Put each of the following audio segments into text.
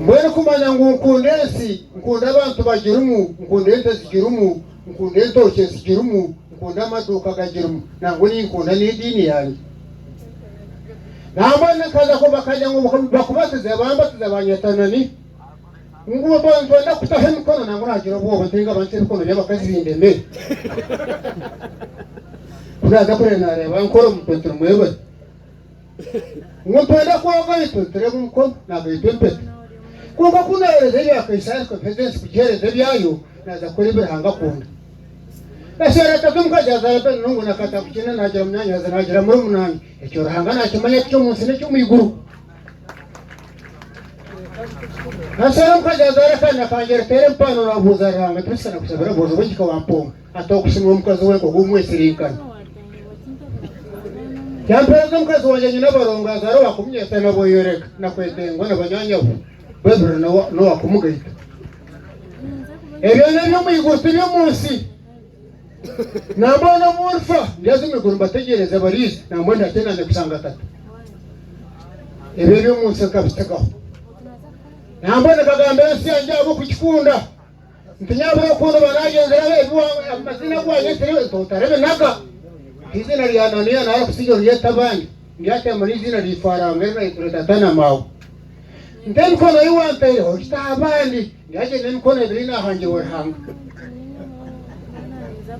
Mbwenu kumanya ngu nkunda ensi, nkunda abantu bagirimu, nkunda ente zigirimu, nkunda entookye zigirimu, nkunda amaduuka gagirimu, nangwa ninkunda n'ediini yangye. Nambwenu nkaza bakagira ngu bakubatize, bambatiza banyeta Anania. Ngu nitwenda kukutaho emikono, nangwa naagira obwoba nti ngaba nti ebikono by'abakazi bindemere. Ku naaza kureba naareeba nkora omutwe nti nimwebare. Ngu nitwenda kwoga itwe nitureeba omukono naagaitwa empeta. Kwonka ku naaheereza ebya Kaisaari nkabiheeza ensi kugiheereza ebyayo, naaza kukora ebi Ruhanga akunda. Eshaara tata omukazi azaara Benoni ngu nakatakukyenda naagira munyaanyazi naagira murumuna ekyo Ruhanga naakimanya ti ky'omu nsi n'eky'omu iguru. Nasara omukazi azaara akaana kangye riteera empano nabuuza Ruhanga tibisana kusabira boojo bw'ekika wamponga ati okusimwa omukazi wenka ogu omwesirinkana. Yampereza omukazi wangye nyina abarongo azaara owakumunyeta na Bweyoreka na Kwetengwa na banyanyabo babiri n'owakumugaita. Ebyo n'eby'omu iguru tiby'omu nsi. Nambwenu obu ndifa ndyaza omu iguru mbategyereze bariiza nambwenu ntakye nanye kushanga tata. Ebyo eby'omu nsi nkabisigaho. Nambwenu nkagambira ensi yangye ahabw'okugikunda nti nyabura okunda oba nagyenzire amazina agu wanyetsire nti otaribinaga. Nk'eiziina rya Ananiya narakusiga oryete abandi ndyateema n'eiziina rya Ifaranga eri nayetsire tata na maawe. Nti emikono ei wampaireho ogite aha bandi. Ndyagyenda emikono ebiri naahangirwe Ruhanga.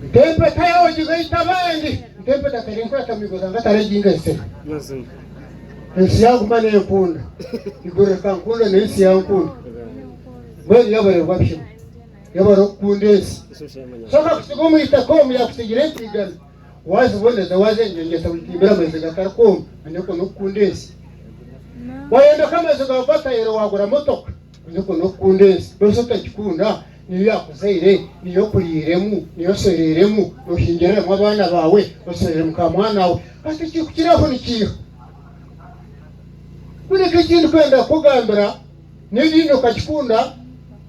Nte empeta yaawe ogigaite abandi. Nte empeta terinkurata mu iguru Ruhanga taragingaitsire. Ensi yaaguma nenkunda, iguru rikankunda n'ensi yankunda. Mbwenu yabarerwa bishima, yabara okukunda ensi. So akakutsiga omu itaka omu yakutsigira entigana, waaziboneza waazengyengyeesa witimbira amaizi gatarikwoma, manya okwo n'okukunda ensi. Wayombeka amaju gaawe gatayire waagura motoka. Nikwo n'okukunda ensi. N'oshusha otagikunda, niyo yaakuzaire, niyo okuriiremu, niyo oswereiremu, noohingiriramu abaana baawe, oswereire mukaamwana waawe. Hati ekirikukiraho ni kiiha? Kureka eki ndikwenda kukugambira, n'ediini okagikunda,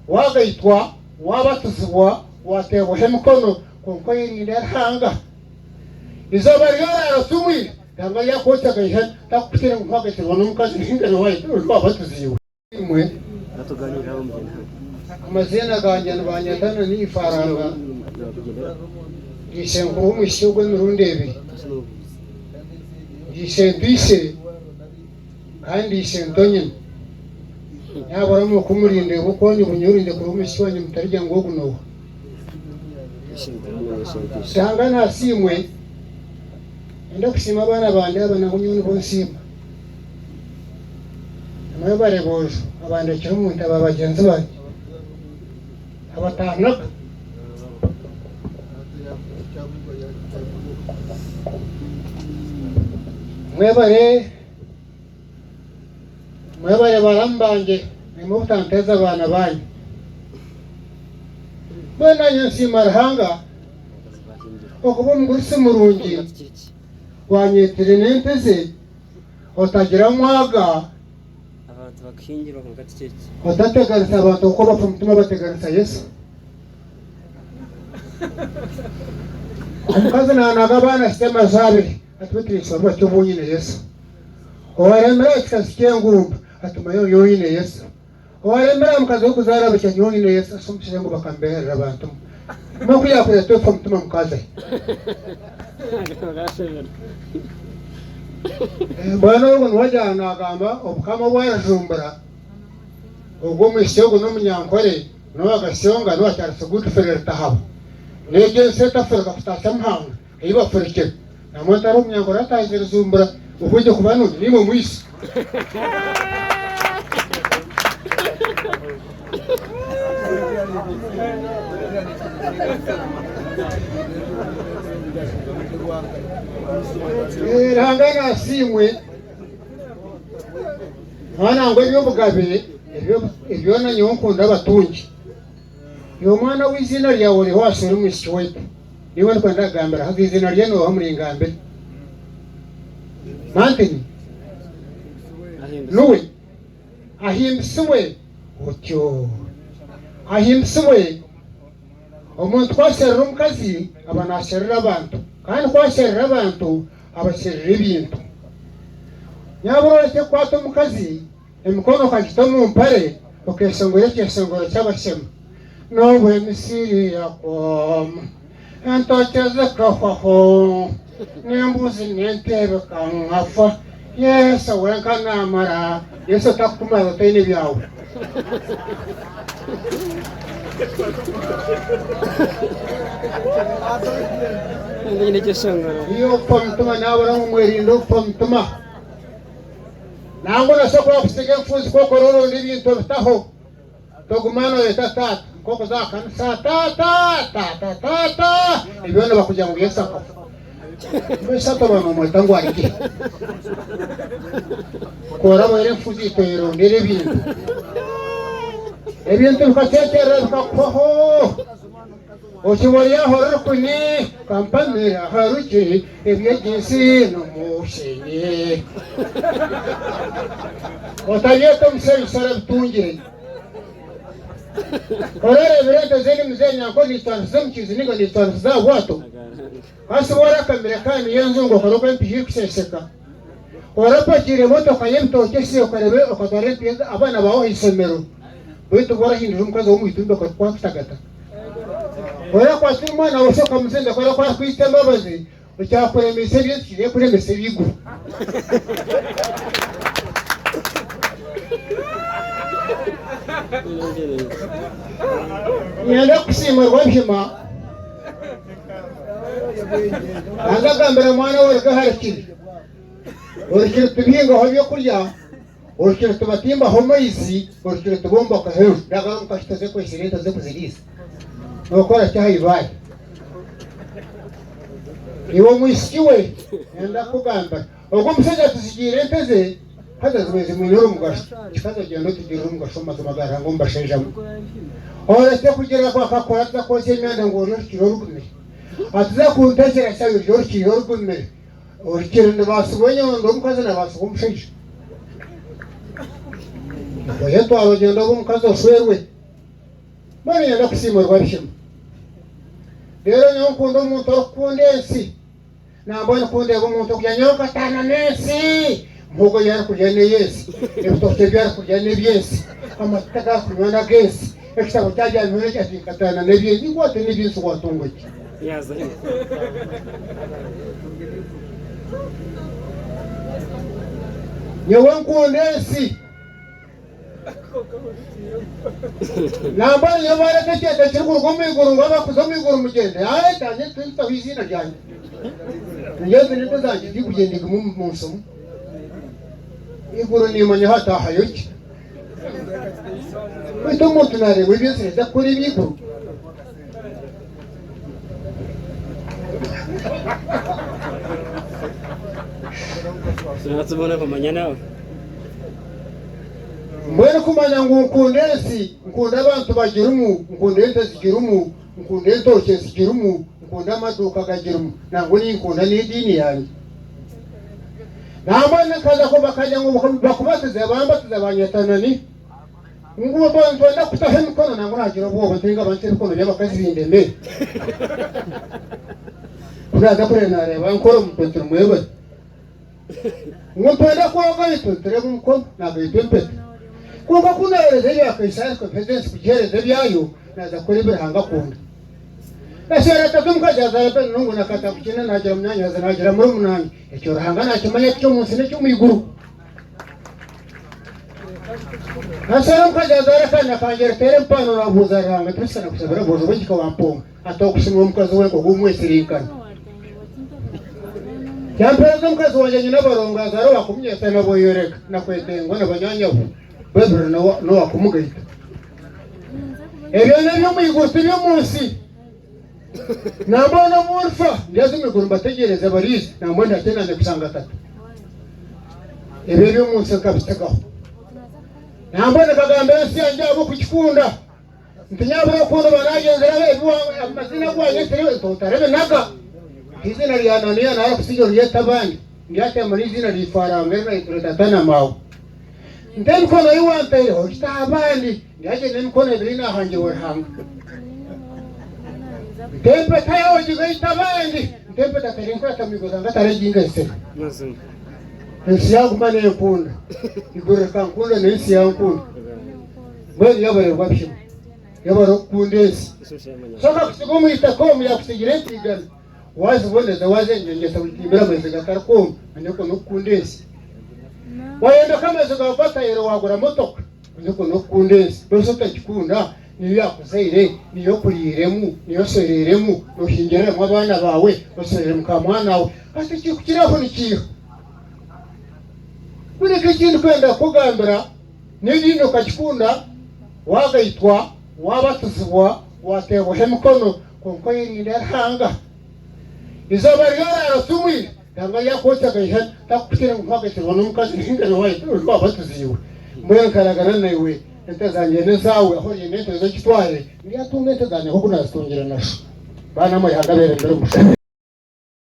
waagaitwa, waabatizibwa, waateebwaho emikono, kwonka oyerinde Ruhanga. Eizooba ri oraara otumwire, Ruhanga aryakwokya akaihana, takukutira ngu waagaitirwe n'omukazi nainga waabatiziibwe. Imwe, amaziina gangye nibanyeta Nani Ifaranga, ndi ishenkuru w'omwishiki ogu emirundi ebiri. Ndi ishento ishe kandi ndi ishento nyina. Nyaabura imwe ku murindeeba okwonyu bunyurinde kuri omwishiki wangye mutarigya ngu ogu n'oha. Ruhanga nasiimwe, nyenda kusiima abaana bangye aba nabo nyowe nibo nsiima. Mwebare boojo abandekire omu ntebe bagyenzi bangye abatanaga. Mwebare mwebare baramu bangye naimwe obutanteeza abaana banyu. Mbwenu nanye nsiima Ruhanga okuba omugurusi murungi wanyetire n'ente ze. Otagira mwaga. Abantu bakahingirwa kwonka tikiri. Otateganisa abantu ahabw'okuba bafa omutima bateganisa Yesu. Omukazi naanaga abaana ahitsya amaju abiri ati beitu ninshorwa ki obu nyine Yesu? Owaremire aha kikazi ky'engumba ati manya nyowe nyine Yesu. Owaremire aha mukazi orikuzaara bukya nyowe nyine Yesu. Ase omushaija ngu bakambeherera bantu mwe. Mwe ku yaakureeta efa omutima mukazayo. Mbwenu ogwo niwe agyaba naagamba obukama obu arijumbura, ogwo omwishiki ogwo n'omunyankore n'owa Gasyonga n'owa Charles Godfrey Rutahaba. N'egyo ensi etafurika kutaasya Muhanga ei bafurikire. Namwe ntari omunyankore ataahize Rujumbura okwija kuba nungi naimwe mwise. Ruhanga nasiimwe mwana ngu eby'obugabe ebyona nyowe nkunda abatungi iwe mwana w'iziina ryawe oriho washwera omwishiki waitu niiwe ndikwenda kugambira haza eiziina rye nooha muringambire Mantini nuwe Ahimbisibwe otyo. Ahimbisibwe. Omuntu ku asherura omukazi, aba naasherura abantu. Kandi ku asherura abantu, abasherura ebintu. Nyabura orekye kukwata omukazi emikono okagita omu mpare okeshongora ekyeshongoro ky'abashema. N'obu emisiri yakwoma, entookye zikahwaho, n'embuzi n'ente bikafa, Yesu wenka naamara. Yesu atakukumara otaine ebyawe. Iwe okufa omutima nabura ngu mwerinde okufa omutima. Nangwa nosobola kuba kusiga enfuuzi kwokora oronda ebintu obitaho toguma noyeta taata nkokuza aha kanisa taata taata taata ebyona bakugira ngu Yesu akafa. Mbwenu shi hati oba nomweta ngu arye? Ku orabohere enfuuzi itwe oyerondere ebintu. Ebintu bikacwekyerera bikakuhwaho. Okiba ori aho ori rukuni, kampamire aha rugi, eby'egi nsi n'omushenyi. Otabyeta omushaija orabitungire. Orareebire ente z'enimi z'enyankore niitwanisiza omu kiizi nainga niitwanisiza aha bwato? Kasi worakamire kaani y'enzungu okareba oku empiiha erikusheesheka? Orapakiire emotoka y'ebitookye esi okareba okatwara empiiha abaana baawe aha ishomero beitu obwo orahindura omukazi w'omu itumbi akarikukuha kutagata? Orakwatire omwana waawe shi okamuzinda okareba ku arikwitsa embabazi ekyakuremesa eby'ensi kiryakuremesa eby'eiguru. Niinyenda kukusiima Rwabihima. Banza agambira mwana we ruga aha rukiri. Orukiri tibingaho byokurya, orukiri tibatimbaho maizi, orukiri tibombekaho enju. Ndagara omukazi toze kwesera ente oze kuziriisa. Nokora ki aha ibaare? Iwe omwishiki we, nenda kukugambira, ogwo omushaija atuzigiire ente ze, haza zibaire zimwiniire omugasho. Kikazi ogyende otugirire omugasho omu mazima ga Ruhanga omu bashaija mwe. Orekye kugira ngu akakora atuza kwozya emyenda ngu orye orukiri orugumire. Atuza kuntekyera shayi orye orukiri orugumire. Orukiri nibaasibwa enyondo, omukazi nabaasibwa omushaija. Oyetwara ogyende obe omukazi oshwerwe. Mbwenu niinyenda kusiima Rwabishema. Reero nyowe nkunda omuntu orikukunda ensi. Nambwenu ku ndeeba omuntu okurya nyowe nkataana n'ensi, muhogo ei arikurya n'ey'ensi, ebitookye ebi arikurya n'eby'ensi, amajuta agu arikunywa n'ag'ensi, ekitabo eki abyamiho n'eki ati nkataana n'eby'ensi. Iwe oti n'eby'ensi waatunga ki? Nyowe nkunda ensi. Nambwenu nyowe baareta ekyeta ekirikuruga omu iguru ngu abarikuza omu iguru mugyende. Ae tanye tinditaho eiziina ryangye. Ningira nti n'ente zangye tikugyenda iguma omu nsi omu. Iguru nimanya hataahayo ki. Beitu omuntu naareeba eby'ensi naija kukora eby'eiguru. Natubona kumanya nawe. Mbwenu kumanya ngu nkunda ensi, nkunda abantu bagirimu, nkunda ente zigirimu, nkunda entookye zigirimu, nkunda amaduuka gagirimu, nangwa ninkunda n'ediini yangye. Nambwenu nkaza bakagira ngu bakubatize, bambatiza banyeta nani? Ngu nitwenda kukutaho emikono, nangwa naagira obwoba nti ninga banteho ebikono by'abakazi bindeme. Ku naaza kureeba naareeba nkora omu ntiri mwebare. Ngu nitwenda kwoga itwe nitureeba omukono naagaitwa empeta. Kwonka ku naaheereza ebya Kaisaari kubiheeza ensi kugiheereza ebyayo, naaza kukora ebi Ruhanga akunda. Eshaara tata omukazi azaara Benoni ngu nakatakukyenda naagira munyaanyazi naagira murumuna wangye. Ekyo Ruhanga naakimanya ti ky'omu nsi n'eky'omu iguru. Nashaara omukazi azaara akaana kangye riteera empano naabuuza Ruhanga nti Busha nakushabira bwojo bw'ekika wampa Ati okushuma omukazi wenka ogu omwesirinkana. Kyampereza omukazi wangye nyine abarongo azaara owakumunyeta na bweyoreka na kwetengwa na banyanyabo babiri n'owakumugaita. Ebyo n'eby'omu iguru ti by'omu nsi. Nambwenu obu ndifa ndyaza omu iguru mbategyereze bariize nambwenu ntakye nanye kushanga tata. Ebyo eby'omu nsi nkabitsigaho. Nambwenu nkagambira ensi yangye ahabw'okugikunda. Nti nyabura oku ndiba naagyenzire ebi amaziina agu waanyetsire nti otaribinaga. Nk'eiziina rya Ananiya naarikusiga oryeta abandi, ndyateema n'eiziina rya Ifaranga eri naayetsire tata na maawe. Nti emikono ei wampaireho ogite aha bandi, ndyagyenda n'emikono ebiri ei naahangirwe Ruhanga. Nte empeta yaawe ogigaite abandi, nte empeta teri nkurata migo zange ataragingaitsire. Ensi yaaguma nenkunda, eiguru rikankunda n'ensi yankunda. Mbwenu yebare Rwabishema, yebare okukunda ensi. Sooka kutsiga omu itaka omu yaakutsigira ente igana, waaziboneza waazengyengyeesa witimbira amaizi gatarikwoma, manya okwo n'okukunda ensi. Wayombeka amaju gaawe gatayire waagura motoka, manya okwo n'okukunda ensi. Mbwenu shi otagikunda niyo yaakuzaire, niyo okuriiremu, niyo oswereiremu, noohingiriramu abaana baawe, oswereire mukaamwana waawe. Hati ekirikukiraho nikiiha? Kureka eki ndikwenda kukugambira, n'ediini okagikunda, waagaitwa, waabatizibwa, waateebwaho emikono, kwonka oyerinde Ruhanga. Eizooba ri oraara otumwire, Ruhanga aryakwokya akaija takukutira ngu nkagaitirwe n'omukazi nainga waabatiziibwe. Mbwenu nkaragana naiwe, ente zangye n'ezaawe, ahu oriine ente oze ogitware, ndyatunga ente zangye nk'oku naazitungire na sho. Baana mwe Ruhanga abeerembere omushana.